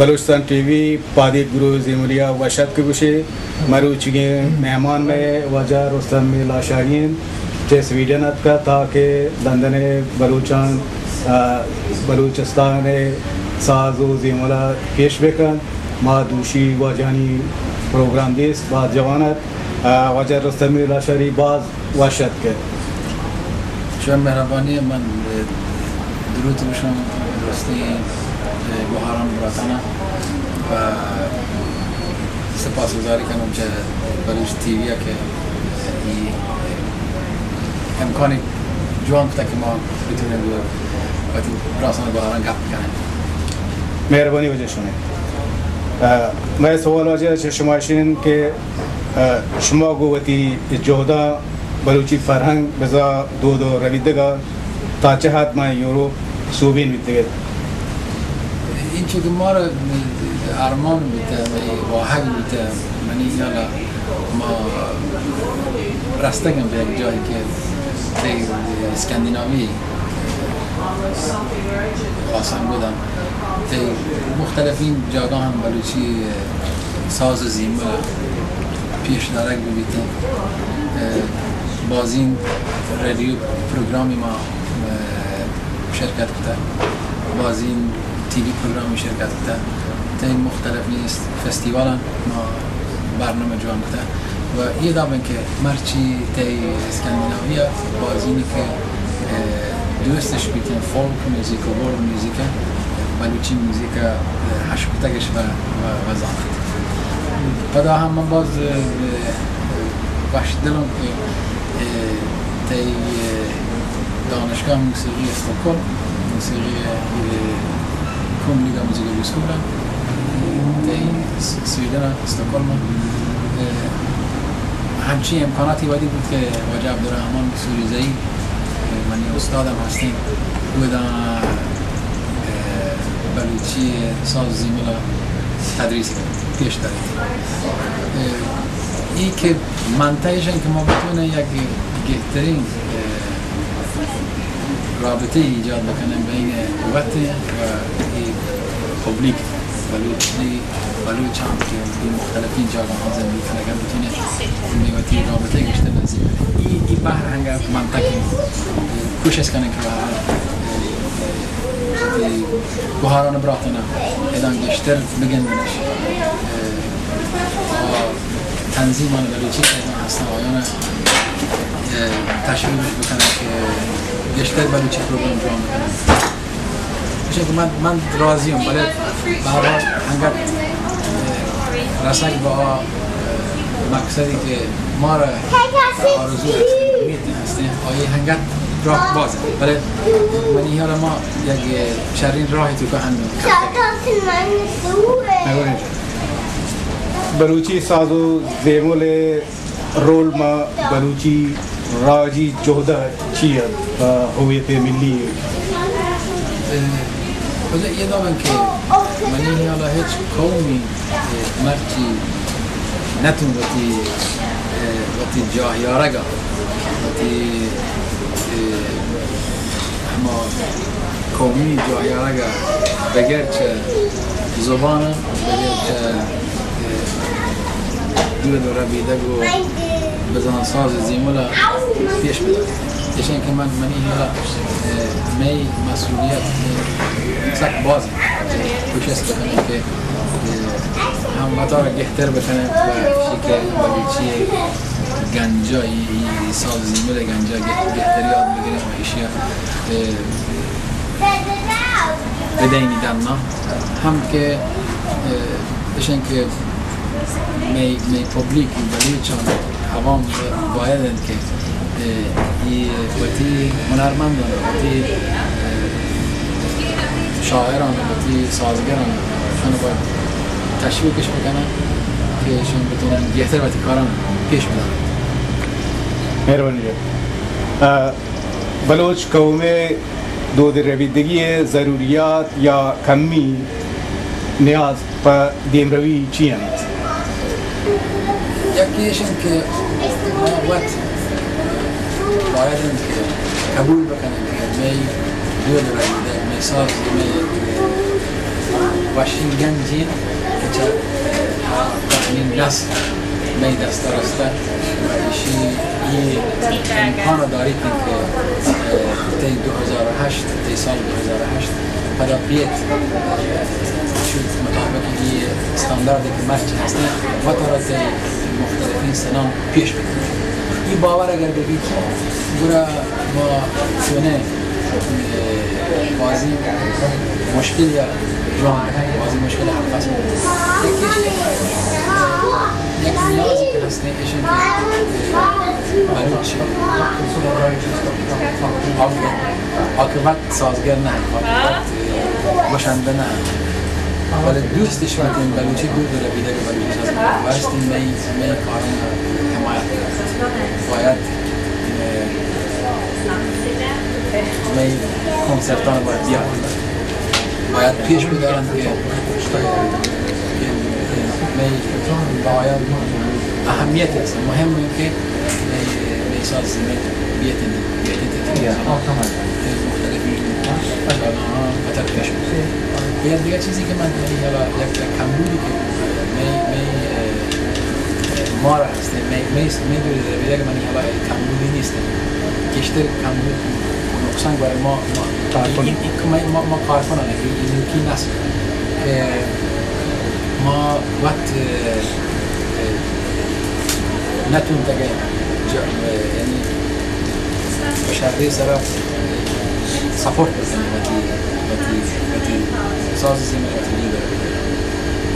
Balochistan T V پادیت گروہ زیملیا وش اتک گوشے۔ مروچیگیں مہمان مئے واجہ رستم لاشاری انت، چہ سویڈن اتکا تاکہ لندن ء بلوچان، آ، بلوچستان ء ساز و زیملا پیش بکن۔ ما دوشی واجہانی پروگرام دیست، باز جوان ات۔ آ، واجہ رستم لاشاری باز وش اتک۔ شما مہربانی، من، ء، دروت گوشاں درستیں، ء، گوہاران براتانا و سپاس گزاری کنم چہ بلوچ ٹی وی ء کہ ای امکانی جوان کتا کہ ما بتونیں گو وتی براسان گوہاران گپ بکنیں۔ مہربانی واجہ شمئے۔ ء، مئے سوال واجہ چہ شما اشین کہ، ء، شما گو وتی جہداں بلوچی فرہنگ، بزاں دود و ربیدگ ء تا چہ حد ماں یورپ سوبین بیتگ ات؟ انچو کہ مارا ارمان بیتہ، منی واہگ بیتہ، منی خیال ء ما رستگ ایں بہ یک جاہے کہ تئی اسکندیناوی خاصاً گداں تئی مختلفیں جاگاہاں بلوچی ساز و زیمل پیش دارگ بہ بیت۔ ء، بازیں ریڈیو پروگرامی ما، ء، شرکت کتگ، بازیں ٹی وی پروگرامی شرکت کتگ، تئی مختلفیں فیستیوالاں ما برنامہ جوان کتگ و اے دابیں کہ مرچی تئی اسکندیناوی ء بازینی کہ، ء، دوستش بیتیں فولک میوزیک و ورلڈ میوزیک ء بلوچی میوزیک ء ہش کتگش و، و، و زانت۔ پدا ہم من باز، ء، وش دلم کہ، ء، تئی، ء، دانشگاہ موسیقی استکهلم، موسیقی، ء، Kungliga Musikhögskolan، تئی س-، سویڈن استکهلم، ء، ہمچین امکاناتی ودی بود کہ واجہ عبدالرحمن سوریزئی، ء، منی استاد ہم ہستیں، اودا، ء، بلوچی ساز زیمل ء تدریس پیش داریت۔ ء، ای کہ منطقہ ایش انت کہ ما بتوانیں یک گہترین، ء، رابطے ایجاد بکنیں بین وت و ای پبلک بلوچی، بلوچاں کہ ای مختلفیں جاگہاں زندگی کنگ ء بتوانیں وتی رابطے گیشتر نزیک کنیں۔ ای، ای بہر ہنگا منطقہ کوشش کنیں کہ بہرحال، ء، ای گوہاران براتنا ادان گیشتر بگندنش۔ ء، تنظیمان بلوچی کہ ہستن آیان، ء، تشویق بکنن کہ گیشتر بلوچی پروگرام جوان بکنن۔ چون کہ من، من راضی ہوں، بلے بہرحال انگت، ء، رسگ با، ء، مقصدی کہ مارا آرزو ہستیں، امید ہستیں، آئی انگت راہ باز انت۔ بلے منی خیال ما یک شرین راہ تو کہ ہنو۔ بلوچی ساز و زیمل رول ما بلوچی راجی جہد ء چی ات پہ ہویت ملی؟ ء، واجہ اے دابن کہ منی خیال ء ہچ قومی، ء، مرچی نتون وتی، ء، وتی جاہ یارگ ء وتی، ء، ہما قومی جاہ یارگ ء بگر چہ زبان ء بگر چہ دود و ربیدگ و بزان ساز و زیمل ء پیش بدار۔ ایشیں کہ من منی ہیال ء، ء، مئی مسئولیت، ء، سک باز انت۔ کوشست بکنیں کہ، ء، ہم وتارا گہتر بکنیں و ایشی کہ بلوچی گنجا، ای، ای ساز و زیمل گنجا گہ-، گہتری یاد بگریں و ایشی ء، ء، بدینی دنا ہم کہ، ء، اشیں کہ مئے، مئے پبلک بلوچان عوام باید انت کہ، ء، ای وتی ہنرمندان، وتی، ء، شاعران، وتی سازگران، شان باید تشویقش بکنن کہ شان بتونن گہتر وتی کاران پیش بدارن۔ مہربانی جان۔ ء، بلوچ قوم ء دود ربیدگی ء ضروریات یا کمی نیاز پہ دیمروی چی انت؟ یکے ایش انت کہ ما وت باید انت کہ قبول بکنیں کہ مئے دود ربیدگ، مئے ساز، مئے وشیں گنجے کہ چہ قدیمیں نسل مئے دست ءَ رستہ و ایشی اے امکان ءَ داریت کہ، اه، تئی دو ہزار و ہشت، تئی سال دو ہزار و ہشت پدا بیت، اه، چو مطابق اے استاندارد کہ مرچی ہستیں، وتارا تئی مختلفیں سناں پیش بکن. اے باور اگر ببیت، گڑا ما چونیں، اه، بازیں مشکل یا جوان، بازیں مشکل حل خاص. یکیش، اه، یک نیازی کہ ہستیں، ایشیں کہ، اه، بلوچ عاقبت، عاقبت سازگر نہ انت، عاقبت، اه، گوشندہ نہ انت. بلے دوست اش بیتیں، بلوچی دور دور بیدگ، بلوچی سازگر. واسطے مئے، مئے کاران حمایت کنت. باید، اه، مئے کنسرتان باید بیارن. باید پیش بدارن کہ، کہ مئے باید اہمیت است. مهم انت کہ مئے، مئے ساز زمین بیتن، بیتن، بیتن. مختلف شاگردان پتر پیش بدارن. یا دیگه چیزی که من، یعنی، حالا یک کمبودی که می، می، اه، اه، مارا هستیم، می، می، می دور در بیدگ منی حالا کمبودی نیست. گیشتر کمبود، نقصان برای ما، ما، کارکن. این، این، ما، ما، ما کارکنان، این، این نوکی نسل. اه، ما وقت، اه، اه، نتونتگه جا، اه، یعنی، شهری سرا سپورٹ بکنیں وتی، وتی، وتی ساز زیمر وتی لیڈر.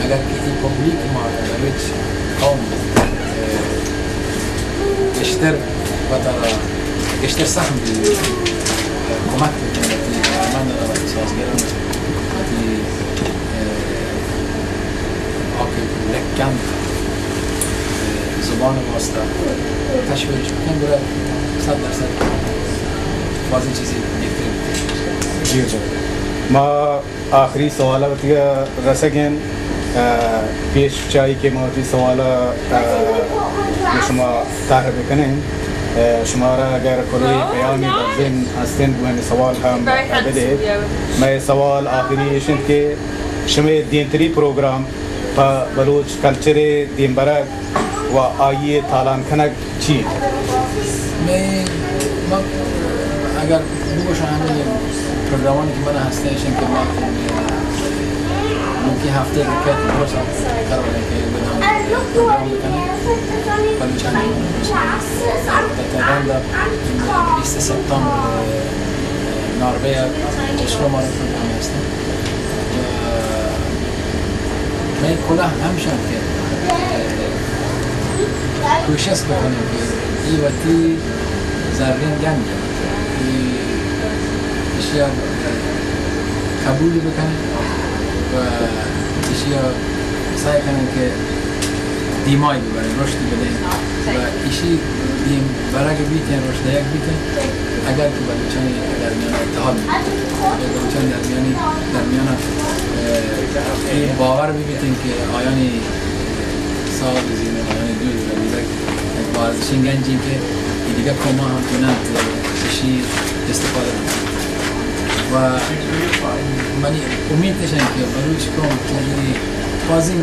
اگر کہ اے پبلک ما بلوچ قوم، اه، گیشتر وتارا گیشتر سهم بی، اه، کمک بکنیں وتی هنرمندان، وتی سازگران، وتی، اه، آ کہ لکن، اه، زبان واسطہ تشویق بکن، گڑا صد درصد بازیں چیزے بہتر بیت. جی سر. ما آخری سوال ءَ وتی ءَ رسگ ءَ ایں. اه، پیش چہ آئی کہ ما وتی سوال ءَ، اه، گوں شما طرح بکنیں، اه، شمارا اگر کلوہی پیامے بزن ہست انت، گوں ہمے سوال ہم بدے. مئے سوال آخری ایش انت کہ شمئے دیمتری پروگرام پہ بلوچ کلچر ءِ دیمبرگ و آئی ءِ تالان کنگ چی انت؟ مئے، ما اگر بگوشاں، ہمے پروگرامانی کہ من ہستیں، ایش انت کہ ما نوکی ہفتے کہ کیت، درست قرار انت کہ بدان پروگرام بکنیں. بلوچانی تربند بیست سپتامبر ناروے ءَ اسلو مارا پروگرام ہستیں. مئے کلاہ ہمش انت کہ کوشست بکنیں کہ اے وتی زرین گنج انت، اے ایشی ءَ قبول بکنیں و ایشی ءَ سعی کنیں کہ دیمائی ببریں، رشد بدیں و ایشی دیم برگ بیتیں، رشد دیگ بیتیں، اگر کہ بلوچانی درمیان اتحاد بیت، اگر بلوچانی درمیانی، درمیان، اه، اے باور ببیتیں کہ آیانی ساز زیمر، آیانی دود و ربیدگ یک بارزشیں گنجے کہ اے دگہ قوماں ہم توننت ایشی استفادہ بکنت. و منی امیت اش انت کہ بلوچ قوم چہ اے بازیں، اه،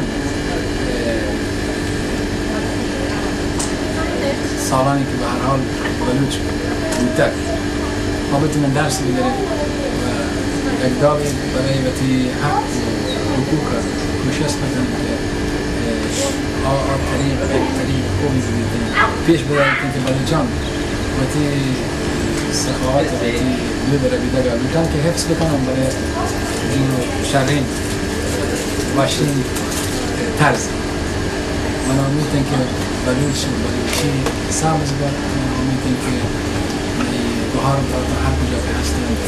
سالانی کہ بہ ہر حال بلوچ بوتگ، ما بتونیں درس بگریں و یک دابے برای وتی حق و حقوق ءَ کوشست بکنیں کہ، اه، آ، آ طریق، یک طریق قومی ببیتیں، پیش بداریتیں کہ بلوچان وتی سخاوت، وتی دود و ربیدگ ءَ لوٹاں کہ حفظ بکناں، بلے جو شریں، وشیں طرز. من امیت انت کہ بلوچ، بلوچی سبز بات. من امیت انت کہ مئے گہار برات ہر کجا کہ ہست انت،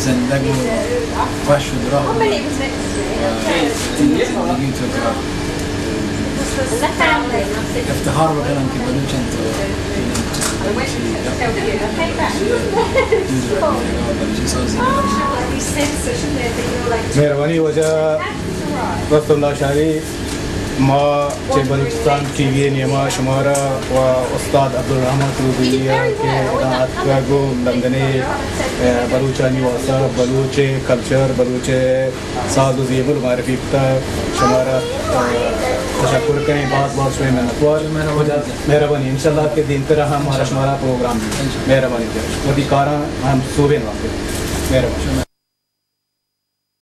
زندگ و وش و دراہ ببنت و وتی زندگی توکا افتخار بکنن کہ بلوچ انت و بلوچی سازی. مہربانی واجہ رستم لاشاری. ما چہ بلوچستان ٹی وی ءِ نیما شمارا و استاد عبدالرحمن تروبی ءَ کہ ادا اتکگ و لندن ءِ، ءَ، بلوچانی واسطہ بلوچ ءِ کلچر، بلوچ ءِ ساز و زیمل معرفی کتگ، شمارا، ءَ، تشکر کنیں، باز باز شمئے منتوار۔ مہربانی۔ انشاءاللہ کہ دیمترا ہم مارا شمارا پروگرام بی۔ مہربانی جان۔ وتی کاراں ہم سوبین وقت۔ مہربانی۔